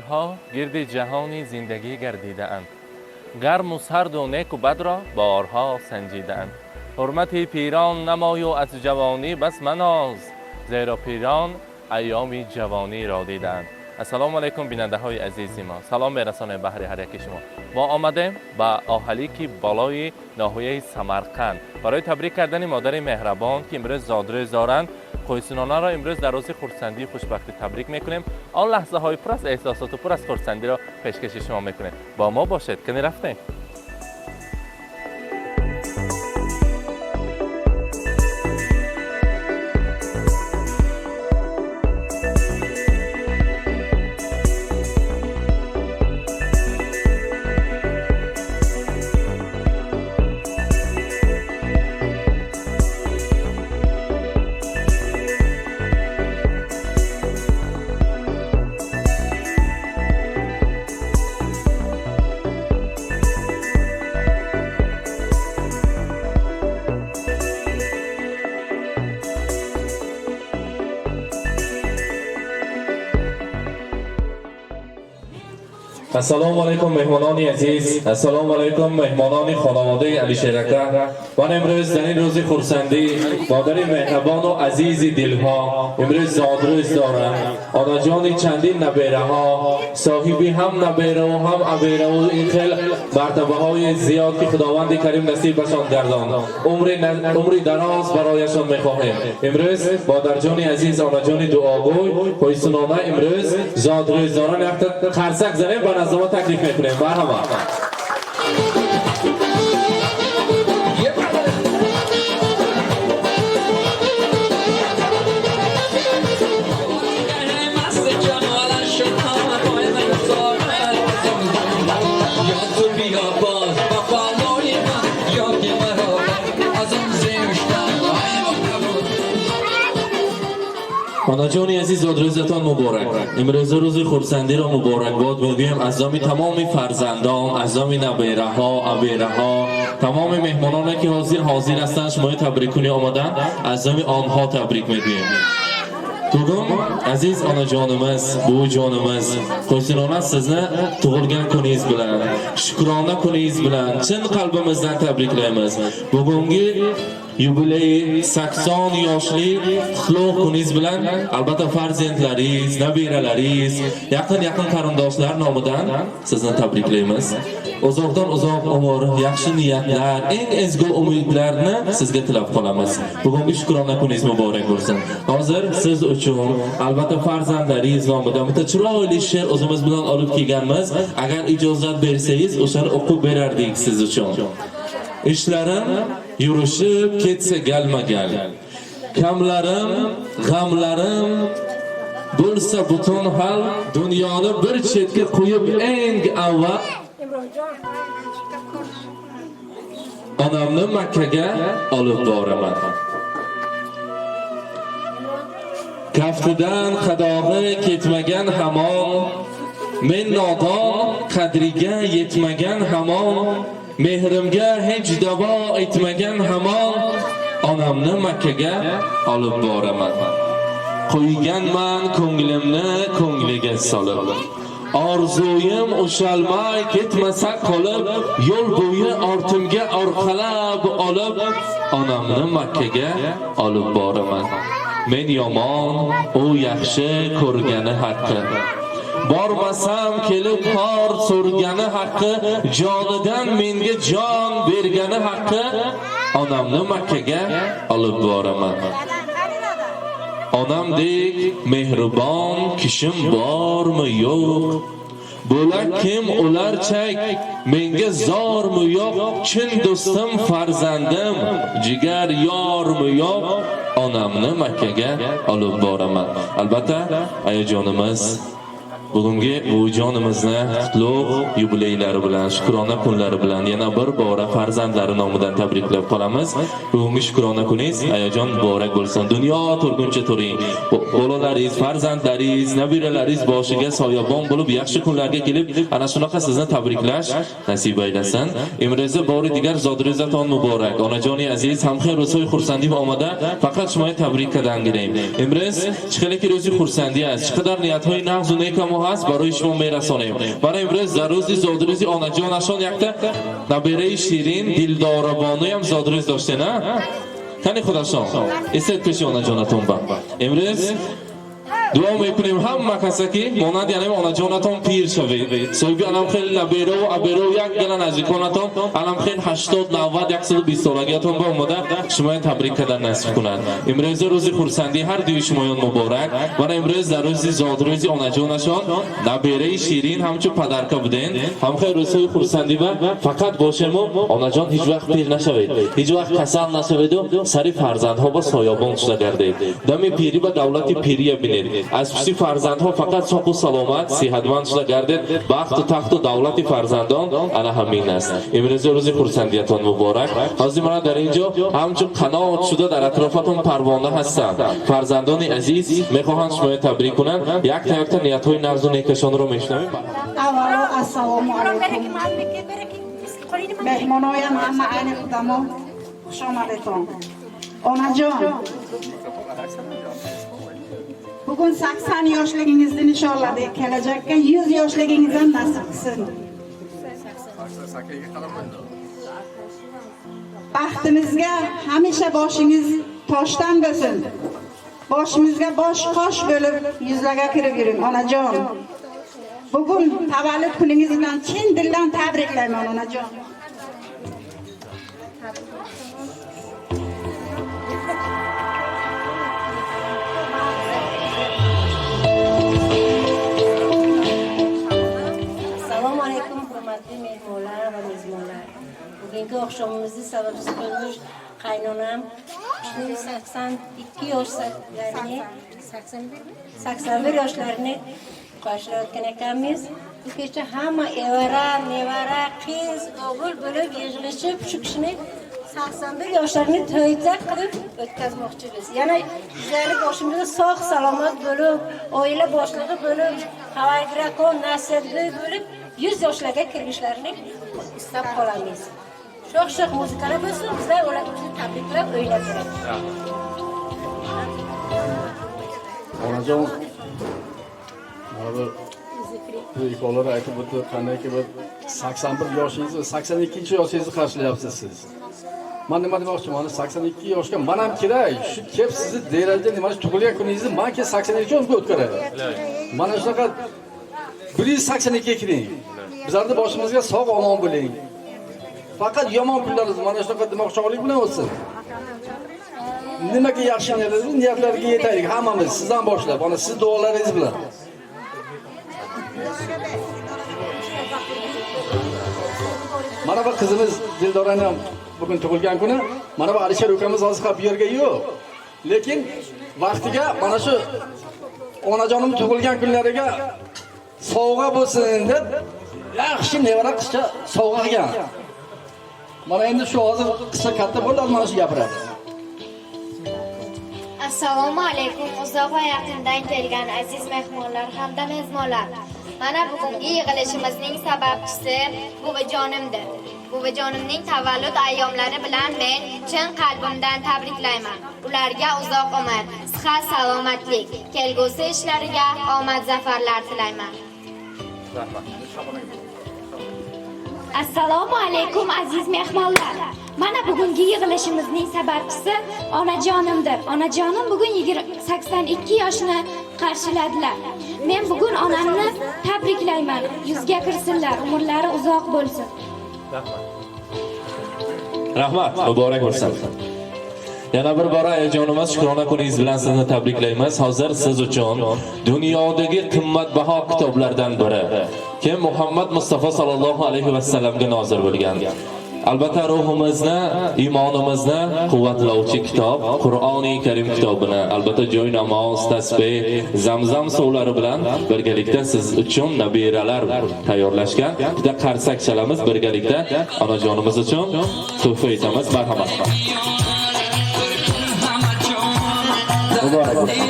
Умрҳо гирди ҷаҳони зиндагӣ гардидаанд, гарму сарду неку бадро борҳо санҷидаанд. Ҳурмати пирон намою аз ҷавонӣ бас маноз, зеро пирон айёми ҷавониро дидаанд. Ассалому алайкум, бинандаҳои азизи мо. Салом мерасонем баҳри ҳар яки шумо. Мо омадем ба Оҳалики болои ноҳияи Самарқанд барои табрик кардани модари меҳрабон, ки имрӯз зодрӯз доранд. Қӯйсинонаро имрӯз дар рӯзи хурсандию хушбахтӣ табрик мекунем. Он лаҳзаҳои пур аз эҳсосоту пур аз хурсандиро пешкаши шумо мекунем. Бо мо бошед, кани рафтем. Ассалому алайкум, меҳмонони азиз. Ассалому алайкум, меҳмонони хонаводаи Алишер ака. Ман имрӯз дар ин рӯзи хурсандӣ модари меҳрабону азизи дилҳо имрӯз зодрӯз доранд. Онаҷони чандин набераҳо, соҳиби ҳам набераву ҳам абераву ин хел мартабаҳои зиёд, ки Худованди Карим насибашон гардон. Умри дароз барояшон мехоҳем. Имрӯз модарҷони азиз, онаҷони дуогӯй Қӯйсунона имрӯз зодрӯз доранд. Якта қарсак занем, ба назди мо таклиф мекунем. Марҳамат. Онаҷони азиз, зодрӯзатон муборак. Имрӯза рӯзи хурсандиро муборакбод мегӯем аз номи тамоми фарзандон, аз номи набераҳо, абераҳо, тамоми меҳмононе, ки ҳозир ҳастанд, шумои табриккунӣ омаданд, аз номи онҳо табрик мегӯем. Bugun aziz onajonimiz, buvijonimiz Qo'ysinona sizni tug'ilgan kuningiz bilan, shukrona kuningiz bilan chin qalbimizdan tabriklaymiz. Bugungi yubiley 80 yoshli qutlug' kuningiz bilan albatta farzandlaringiz, nabiralaringiz, yaqin-yaqin qarindoshlar nomidan sizni tabriklaymiz. Uzoqdan uzoq umr, yaxshi niyatlar, eng ezgu umidlarni sizga tilab qolamiz. Bugungi shukrona kuningiz muborak bo'lsin. Hozir siz uchun albatta farzandlaringiz nomidan bitta chiroyli she'r o'zimiz bilan olib kelganmiz. Agar ijozat bersangiz, o'shani o'qib berardik siz uchun. Ishlarim yurishib ketsa galma-gal. Kamlarim, g'amlarim bo'lsa butun hal, dunyoni bir chetga qo'yib eng avval onamni Makkaga olib boraman. Kaftidan qadog'i ketmagan hamon, men nodon qadriga yetmagan hamon, mehrimga hech davo etmagan hamon, onamni Makkaga olib boraman. Qo'yganman ko'nglimni ko'ngliga solib. Orzuyim ushalmay ketmasa qolib, yo'l bo'yi ortimga orqalab olib, onamni Makkaga olib boraman. Men yomon, u yaxshi ko'rgani haqqi. Bormasam kelib xor so'rgani haqqi, jonidan menga jon bergani haqqi, onamni Makkaga olib boraman. Onamdek mehribon kishim bormi, yo'q? Bo'lak kim ularchak menga zormi, yo'q? Chin do'stim, farzandim, jigar yormi, yo'q? Onamni Makkaga olib boraman. Albatta, ayajonimiz bugungi buvijonimizni qutlug' yubileylari bilan, shukrona kunlari bilan yana bir bora farzandlari nomidan tabriklab qolamiz. Bugungi shukrona kuningiz, ayajon, muborak bo'lsin. Dunyo turguncha turing. Bolalaringiz, farzandlaringiz, nabiralaringiz boshiga soyabon bo'lib, yaxshi kunlarga kelib, ana shunaqa sizni tabriklash nasib aylasin. Imro'za bori digar zodro'zaton muborak. Onajoni aziz, hamxir ro'zhoy xursandi va omada faqat shumои табрик кардан гирем. Имрӯз чӣ хеле ки рӯзи хурсандӣ аст, чӣ қадар ниятҳои нағзу некамо ҳаст, барои шумо мерасонем. Мана имрӯз дар рӯзи зодрӯзи онаҷонашон якта набираи ширин Дилдорабонуям зодрӯз доштен, а? Кани худашон? Истед пеши онаҷонатон ба. Имрӯз дуо мекунем ҳама каса, ки монанди анами онаҷонатон пир шавед, соҳиби анам хел набераву абераву як гала наздиконатон, анам хел 80, 90, 120 солагиятон ба омода шумоя табрик кардан насиб кунад. Имрӯза рӯзи хурсандии ҳар дуи шумоён муборак. Вана имрӯз дар рӯзи зодрӯзи онаҷонашон набераи ширин ҳамчун подарка буден. Ҳамхел рӯзҳои хурсандӣ ба фақат бошему, онаҷон, ҳеҷ вақт пир нашавед, ҳеҷ вақт касал нашаведу сари фарзандҳо ба соёбон шуда гардед. Дами пирӣ ба давлати пирия бинед. Аз пушти фарзандҳо фақат соқу саломат, сиҳатманд шуда гардед. Бахту тахту давлати фарзандон ана ҳамин аст. Имрӯза рӯзи хурсандиятон муборак. Ҳозир мана дар ин ҷо ҳамчун қанот шуда дар атрофатон парвона ҳастанд. Фарзандони азиз мехоҳанд шумоя табрик кунанд. Якта якта ниятҳои нағзу некашонро мешунавем. Аввало, ассалому алайкум, меҳмоноям, ҳама айни худамо, хуш омадетон. Onajon, bugun 80 yoshligingizni nishonladik. Kelajakka 100 yoshligingiz ham nasib qilsin. Baxtimizga hamisha boshingiz toshdan bo'lsin. Boshimizga bosh qosh bo'lib yuzlarga kirib yuring, onajon. Bugun tavallud kuningiz bilan chin dildan tabriklayman, onajon. Assalomu alaykum, hurmatli mehmonlar va mezbonlar. Bugungi oqshomimizni sababchisi bo'lmish qaynonam 82 yoshlarini, 81 yoshlarini qarshilayotgan ekanmiz. Bu kecha hamma evara, nevara, qiz, o'g'il bo'lib yig'ilishib shu kishini 81 yoshlarini to'yda qilib o'tkazmoqchimiz. Yana bizlarni boshimizda sog' salomat bo'lib, oila boshlig'i bo'lib, havaygirakon, nasihatgo'y bo'lib 100 yoshlarga kirishlarini istab qolamiz. Sho'x sho'x muzikalar bo'lsin, bizlar ularni tabriklab o'ynab beramiz. Onajon, mana bu ikolar aytib o'tdi, qandayki bir 81 yoshingizni, 82 yoshingizni qarshilayapsiz siz. Man nima demoqchiman, mana 82 yoshga man ham kerak. Shu kelib sizni derajada nima shu tug'ilgan kuningizni man kelib 82 yoshga o'tkaray. Mana shunaqa 182 ga kiring. Bizlarni boshimizga sog' omon bo'ling. Faqat yomon kunlaringiz mana shunaqa demoqchilik bilan o'tsin. Nimaga yaxshi niyatlaringiz, niyatlarga yetaylik hammamiz, sizdan boshlab, mana siz duolaringiz bilan. Mana bu qizimiz Dildorani ham bugun tug'ilgan kuni. Mana bu Alisher ukamiz hozir ham bu yerga yo'q. Lekin vaqtiga mana shu onajonim tug'ilgan kunlariga sovg'a bo'lsin deb yaxshi nevara qizcha sovg'a qilgan. Mana endi shu hozir qizcha katta bo'ldi, mana shu gapiradi. Assalomu alaykum, uzoq va yaqindan kelgan aziz mehmonlar hamda mezbonlar. Mana bugungi yig'ilishimizning sababchisi buvijonimdir. Buvijonimning tavallud ayyomlari bilan men chin qalbimdan tabriklayman. Ularga uzoq umr, sihat, salomatlik, kelgusi ishlariga omad zafarlar tilayman. Assalomu alaykum, aziz mehmonlar. Mana bugungi yig'ilishimizning sababchisi onajonimdir. Onajonim bugun 82 yoshini qarshiladilar. Men bugun onamni tabriklayman. Yuzga kirsinlar, umrlari uzoq bo'lsin. Rahmat, muborak bo'lsin. Yana bir bora ayajonimiz, shukrona kuningiz bilan sizni tabriklaymiz. Hozir siz uchun dunyodagi qimmatbaho kitoblardan biri, kim Muhammad Mustafa sallallohu alayhi vasallamga nozil bo'lgan, albatta ruhimizni, iymonimizni quvvatlovchi kitob, Qur'oni Karim kitobini, albatta joy namoz, tasbeh, zamzam suvlari bilan birgalikda siz uchun nabiralar tayyorlashgan. Bitta qarsak chalamiz birgalikda, onajonimiz uchun tuhfa etamiz. Marhamat. Muborak bo'lsin.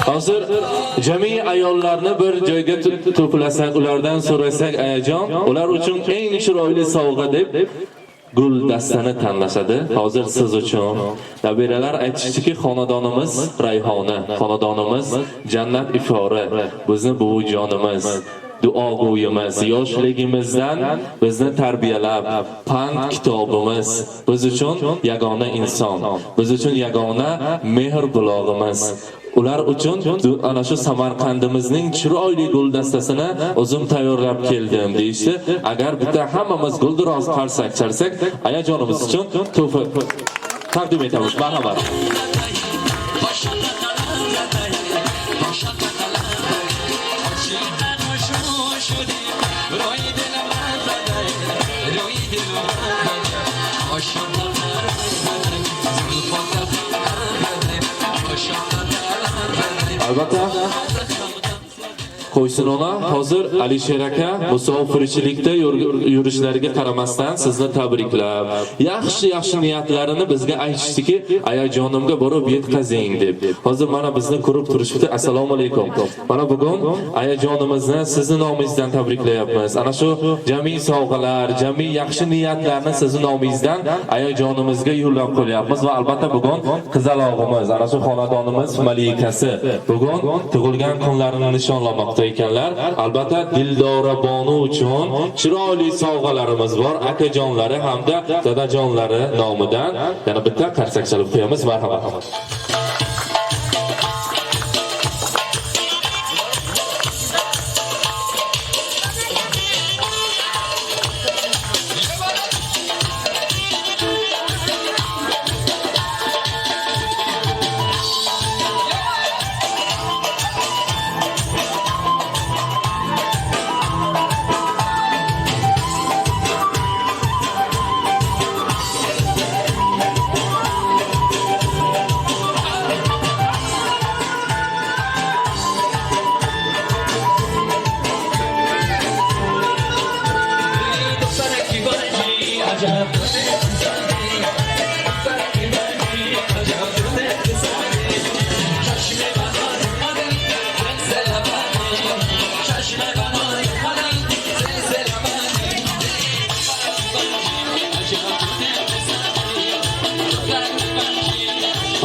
Hozir jami ayollarni bir joyga to'plasak, ulardan so'rasak, ayajon, ular uchun eng chiroyli sovg'a deb Guldastani tanlashadi. Hozir siz uchun nabiralar aytishdiki, xonadonimiz rayhona, xonadonimiz jannat ifori, bizni buvijonimiz, duogo'yimiz, yoshligimizdan bizni tarbiyalab, pand kitobimiz, biz uchun yagona inson, biz uchun yagona mehr bulog'imiz. Ular uchun ana shu Samarqandimizning chiroyli guldastasini o'zim tayyorlab keldim deyishdi. Agar bitta hammamiz gulduros qarsak chalsak, ayajonimiz uchun tuhfa taqdim etamiz. Marhamat. Albatta, qo'ysin ona, hozir Alisher aka musofirchilikda yurishlariga qaramasdan sizni tabriklab, yaxshi-yaxshi niyatlarini bizga aytishdiki, ayajonimga borib yetkazing deb. Hozir mana bizni ko'rib turishibdi. Assalomu alaykum. Mana bugun ayajonimizni sizni nomingizdan tabriklayapmiz. Ana shu jami sovg'alar, jami yaxshi niyatlarni sizni nomingizdan ayajonimizga yo'llab qo'yapmiz va albatta bugun qizalog'imiz, ana shu xonadonimiz malikasi bugun tug'ilgan kunlarini nishonlamoqda ekanlar. Albatta Dildora bonu uchun chiroyli sovg'alarimiz bor, akajonlari hamda dadajonlari nomidan yana bitta qarsak chalib qo'yamiz. Marhamat.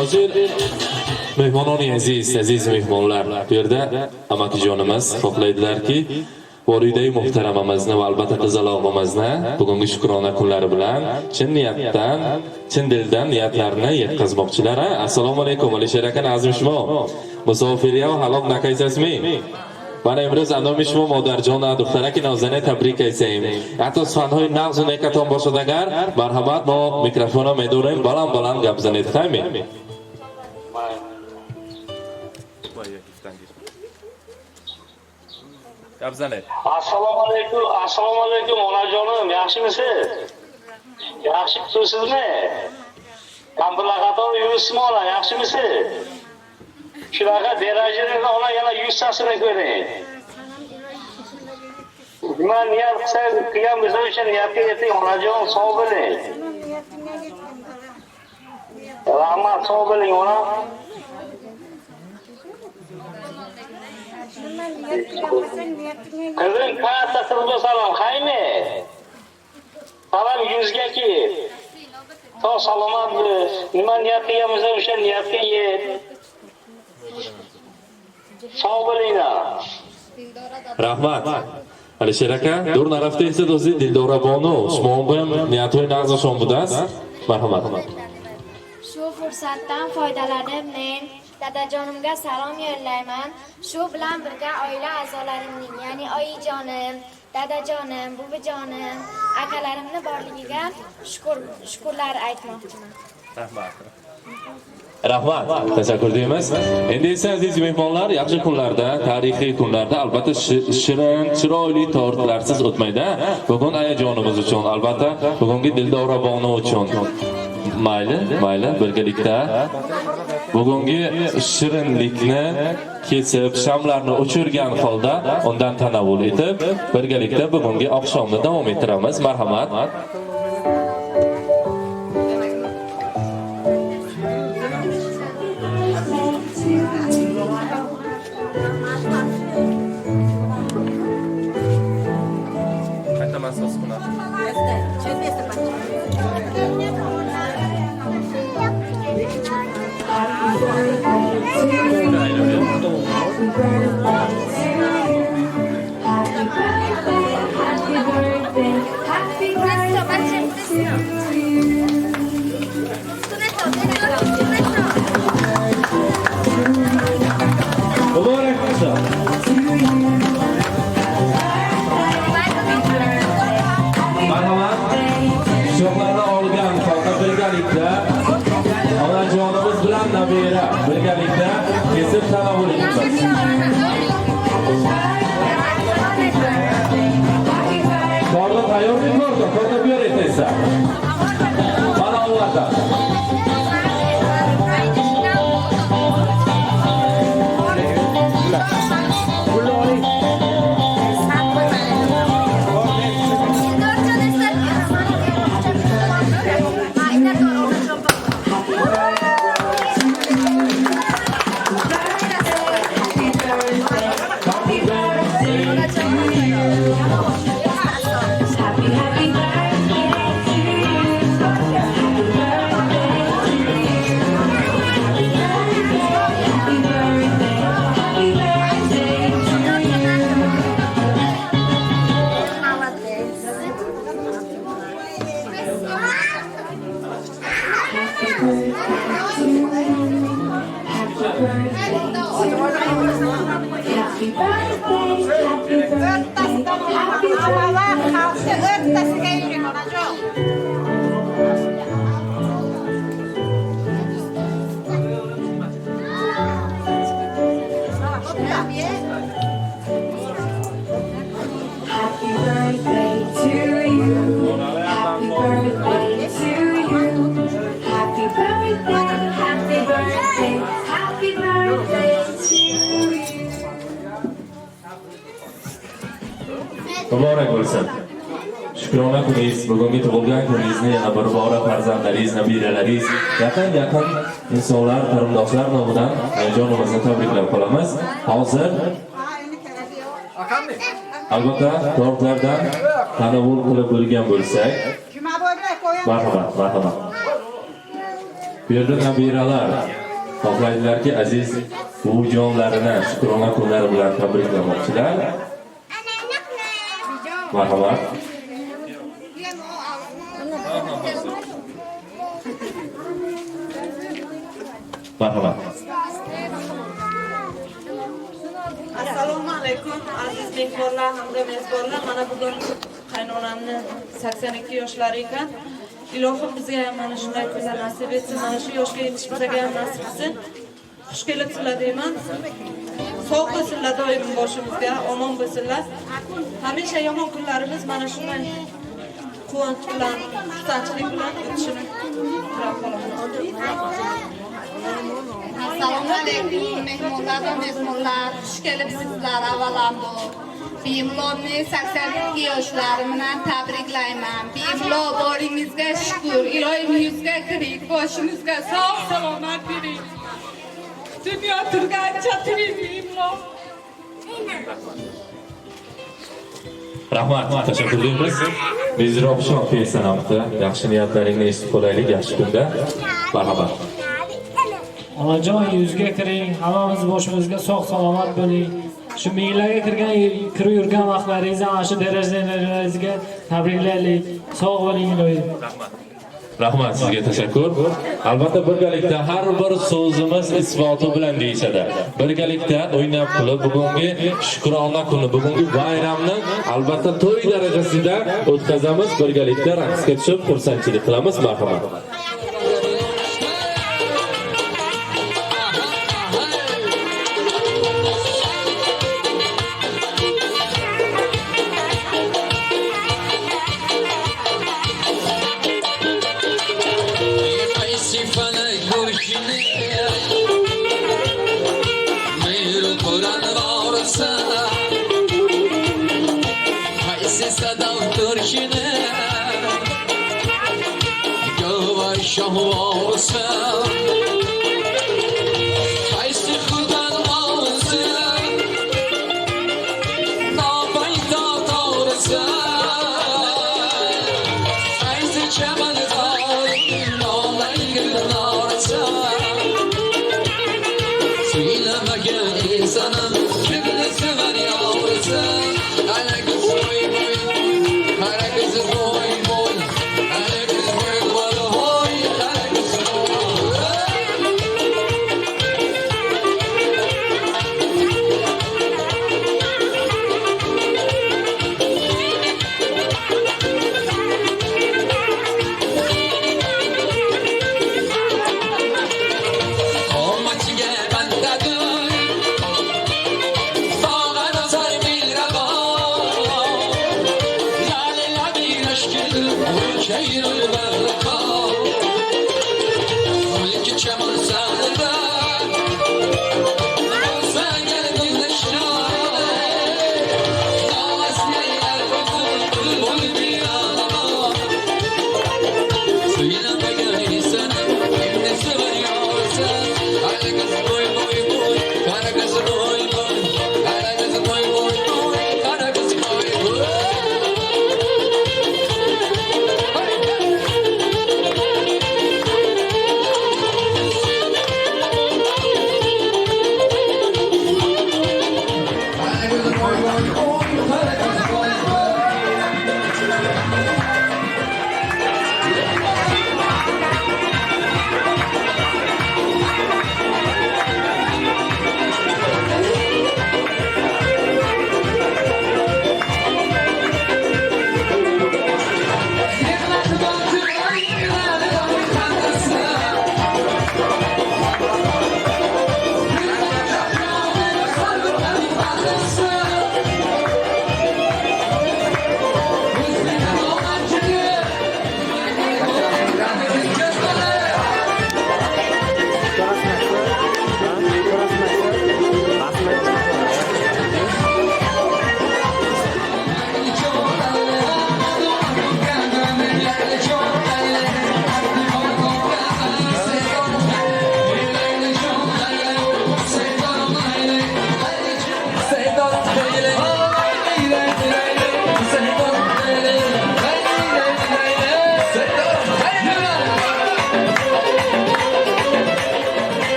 Hozir mehmononi aziz, aziz mehmonlar, bu yerda amakijonimiz xohlaydilarki, volidai muhtaramamizni va albatta qizalog'imizni bugungi shukrona kunlari bilan chin niyatdan, chin dildan niyatlarini yetkazmoqchilar. Assalomu alaykum Alisher aka, nazm shumo. Musofirya halok nakaysasmi? Mana imroz anomi shumo modarjon духтараки nozane tabrik aytsayim. Hatto suxanҳои нағзу некатон бошад агар, марҳамат, мо микрофонро медорем, баланд баланд гап занед, хайми? Gap zaned. Assalomu alaykum, assalomu alaykum onajonim, yaxshimisiz? Yaxshi turibsizmi? Kampirlar qatori yuribsizmi ona, yaxshimisiz? Shunaqa darajani ona yana 100 tasini ko'ring. Nima niyat qilsangiz, qilgan bo'lsa o'sha niyatga yeting onajon, sog' bo'ling. Rahmat, sog' bo'ling ona. Qizim katta qizga salom, haymi? Salom yuzga ki. Sog' salomat bo'l. Nima niyat qilgan bo'lsa o'sha niyatga yet. Sog' bo'linglar. Rahmat. Alisher aka, dur narafda esa do'sti Dildora bonu, shuma ham niyatvoy nag'zashon budasiz. Marhamat. Shu fursatdan foydalanib men dadajonimga salom yo'llayman. Shu bilan birga oila a'zolarimning, ya'ni oyijonim, dadajonim, buvijonim, akalarimni borligiga shukurlar aytmoqchiman. Rahmat. Rahmat, tashakkur deymiz. Endi esa aziz mehmonlar, yaxshi kunlarda, tarixiy kunlarda albatta shirin, chiroyli tortlarsiz o'tmaydi. Bugun ayajonimiz uchun, albatta bugungi Dildora bonu uchun. Mayli, mayli, birgalikda bugungi shirinlikni kesib, shamlarni o'chirgan holda undan tanovul etib, birgalikda bugungi oqshomni davom ettiramiz. Marhamat. Muborak bo'lsin. Marhamat. Pichoqlarni olgan holda birgalikda onajonimiz bilan nabira birgalikda kesib tanovul etamiz. Torta tayyormi torta? Torta bu yerga esa. Mana ularda. O'rtasiga yuring onajon. Happy birthday to you. Happy birthday to you. Happy birthday, happy birthday, happy birthday to you. Muborak bo'lsin. Shukrona kuningiz, bugungi tug'ilgan kuningizni yana bir bora farzandlaringiz, nabiralaringiz, yaqin-yaqin insonlar, qarindoshlar nomidan onajonimizni tabriklab qolamiz. Hozir albatta tortlardan tanovul qilib bo'lgan bo'lsak, marhamat, marhamat. Bu yerda nabiralar xohlaydilarki, aziz buvijonlarini shukrona kunlari bilan tabriklamoqchilar. Marhamat. Marhamat. Assalomu alaykum aziz mehmonlar hamda mezbonlar. Mana bugun qaynonamni 82 yoshlari ekan. Ilohim bizga ham mana shunday kunlar nasib etsin, mana shu yoshga yetish bizga ham nasib etsin. Xush kelibsizlar deyman. Sog' bo'lsinlar doim boshimizga, omon bo'lsinlar. Hamisha yomon kunlarimiz mana shunday quvonch bilan, xursandchilik bilan o'tishini tilab qolaman. Assalomu alaykum mehmonlar va mezbonlar. Xush kelibsizlar avvalambor. Biyimlovni 82 yoshlari bilan tabriklayman. Biyimlov boringizga shukur, iloyim yuzga kiring, boshimizga sog' salomat yuring. Dunyo turgancha turing biyimlov. Rahmat, tashakkur deymiz. Mezrobshon kelsanamdi. Yaxshi niyatlaringni eshitib qolaylik yaxshi kunda. Marhamat. Onajon yuzga kiring, hammamiz boshimizga sog' salomat bo'ling. Shu minglarga kirgan kirib yurgan vaqtlaringizni ana shu darajalaringizga tabriklaylik. Sog' bo'ling iloyim. Rahmat. Rahmat sizga tashakkur. Albatta birgalikda har bir so'zimiz isboti bilan deyishadi. Birgalikda o'ynab kulib bugungi shukrona kuni, bugungi bayramni albatta to'y darajasida o'tkazamiz. Birgalikda raqsga tushib xursandchilik qilamiz. Marhamat.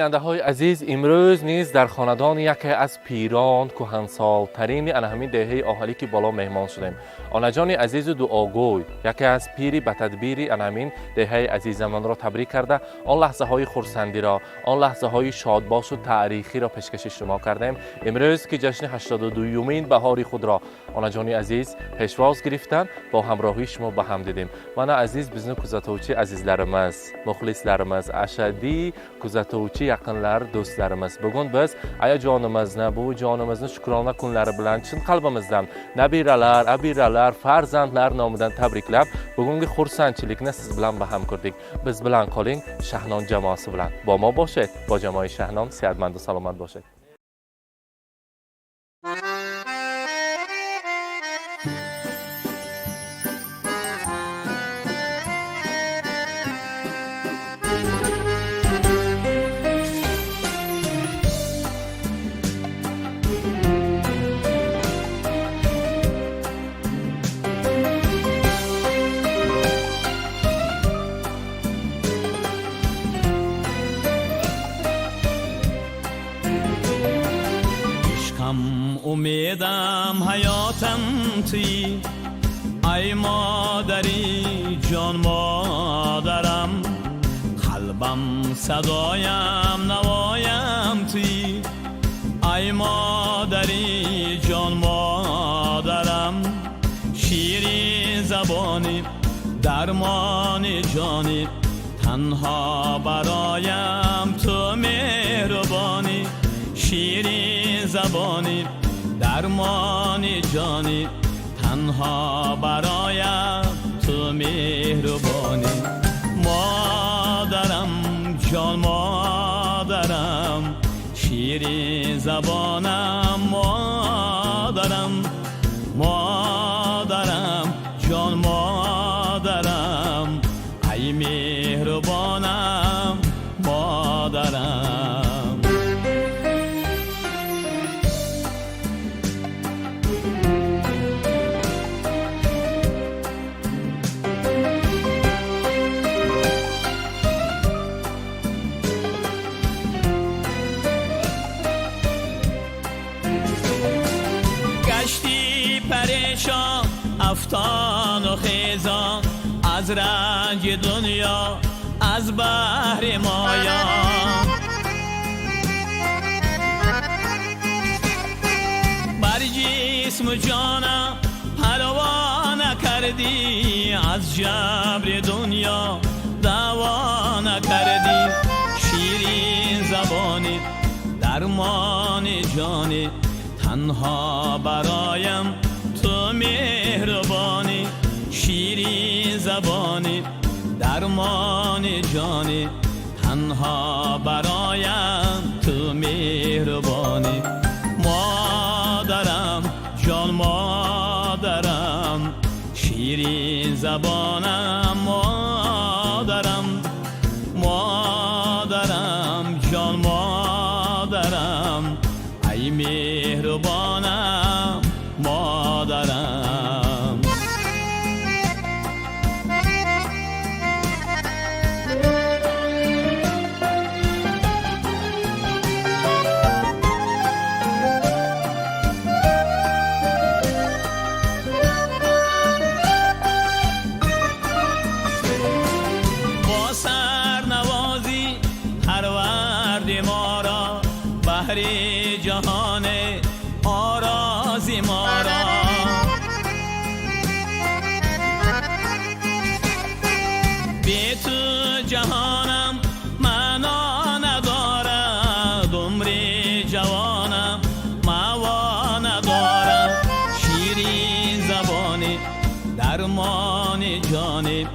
Бинандаҳои азиз, имрӯз низ дар хонадони яке аз пирон кӯҳансолтарини ана ҳамин деҳаи Оҳалӣ ки боло меҳмон шудем. Онаҷони азизу дуогӯй, яке аз пири ба тадбири ана ҳамин деҳаи азизамонро табрик карда, он лаҳзаҳои хурсандиро, он лаҳзаҳои шодбошу таърихиро пешкаши шумо кардем. Имрӯз ки ҷашни 82-юмин баҳори худро онаҷони азиз пешвоз гирифтанд, бо ҳамроҳии шумо ба ҳам дидем. Мана азиз bizni kuzatuvchi azizlarimiz, muxlislarimiz, ashaddiy kuzatuvchi yaqinlar, do'stlarimiz. Bugun biz ayajonimizni, buvijonimizni shukrona kunlari bilan chin qalbimizdan nabiralar, abiralar, farzandlar nomidan tabriklab, bugungi xursandchilikni siz bilan baham ko'rdik. Biz bilan qoling, Shahnon jamoasi bilan. Bo mo boshed, bo jamoai Shahnon sihatmand va salomat boshed. Umidam hayotim tuyi, ay modari jon modaram, qalbim sadoyam navoyam tuyi, ay modari jon modaram, shirin zaboni darmoni joni, tanho baroyam tu mehruboni, shirin zaboni درمان جانی، تنها برایم تو مهربانی. مادرم جان مادرم، شیرین زبانم مادرم، مادرم جان مادرم، ای مهربانم مادرم. افتان و خیزان از رنج دنیا، از بحر مایا، بر جسم و جانم پروا نکردی، از جبر دنیا دعوا نکردی، شیرین زبانی درمان جانی، تنها برایم تو مهربانی، شیرین زبانی درمان جانی، تنها برایم تو مهربانی. مادرم جان مادرم، شیرین زبانم مادرم، مادرم جان مادرم، ای مهربانم مادرم. با سرنوازی پروردی ما را، بهر جهان آرازی ما را، بی تو جهانم معنا ندارد، عمر جوانم مأوا ندارد، شیرین زبانی درمان جانی،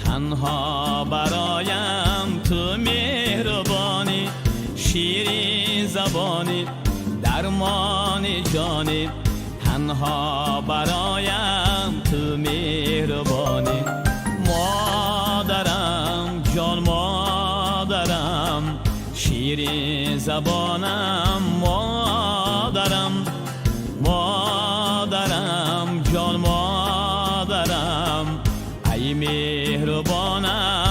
تنها برایم تو مهربانی، شیرین زبانی درمان جانی، تنها برایم تو مهربانی. مادرم جان مادرم، شیرین زبانم مادرم، مادرم جان مادرم، ای مهربانم.